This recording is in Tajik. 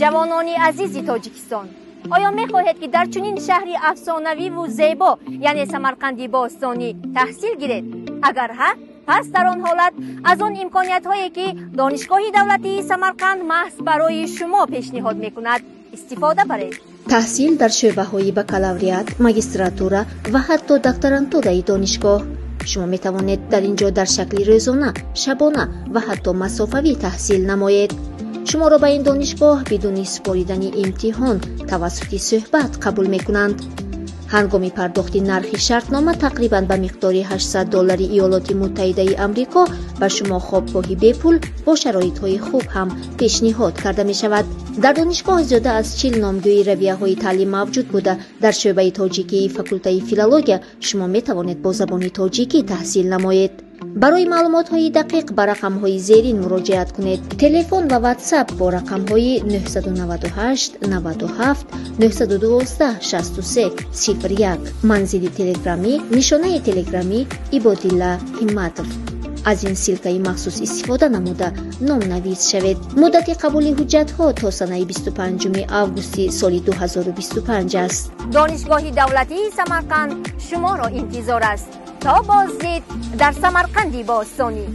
Ҷавонони азизи Тоҷикистон, оё мехоҳед, ки дар чунин шаҳри афсонавиву зебо, яъне Самарқанди бостонӣ, таҳсил гиред? Агар ҳа, пас дар он ҳолат аз он имкониятҳое, ки Донишгоҳи давлатии Самарқанд маҳз барои шумо пешниҳод мекунад, истифода баред. Таҳсил дар шӯъбаҳои бакалавриат, магистратура ва ҳатто докторантураи донишгоҳ. Шумо метавонед дар ин ҷо дар шакли рӯзона, шабона ва ҳатто масофавӣ таҳсил намоед. Шуморо ба ин донишгоҳ бидуни супоридани имтиҳон тавассути суҳбат қабул мекунанд. Ҳангоми пардохти нархи шартнома тақрибан ба миқдори 800 доллари Иёлоти Муттаҳидаи Амрико ба шумо хобгоҳи бепул бо шароитҳои хуб ҳам пешниҳод карда мешавад. Дар донишгоҳ зиёда аз 40 номгӯи равияҳои таълим мавҷуд буда, дар шӯъбаи тоҷикии факултаи филология шумо метавонед бо забони тоҷикӣ таҳсил намоед. Барои маълумотҳои дақиқ ба рақамҳои зерин муроҷиат кунед: телефон ва ватсап бо рақамҳои 998 97 912 63 01, манзили телеграмӣ, нишонаи телеграмӣ Ибодилла Ҳимматов. Аз ин ссылкаи махсус истифода намуда, номнавис шавед. Муддати қабули ҳуҷҷатҳо то санаи 25 августи соли 2025 аст. Донишгоҳи давлатии Самарқанд шуморо интизор аст. То боздид дар Самарқанди бостонӣ.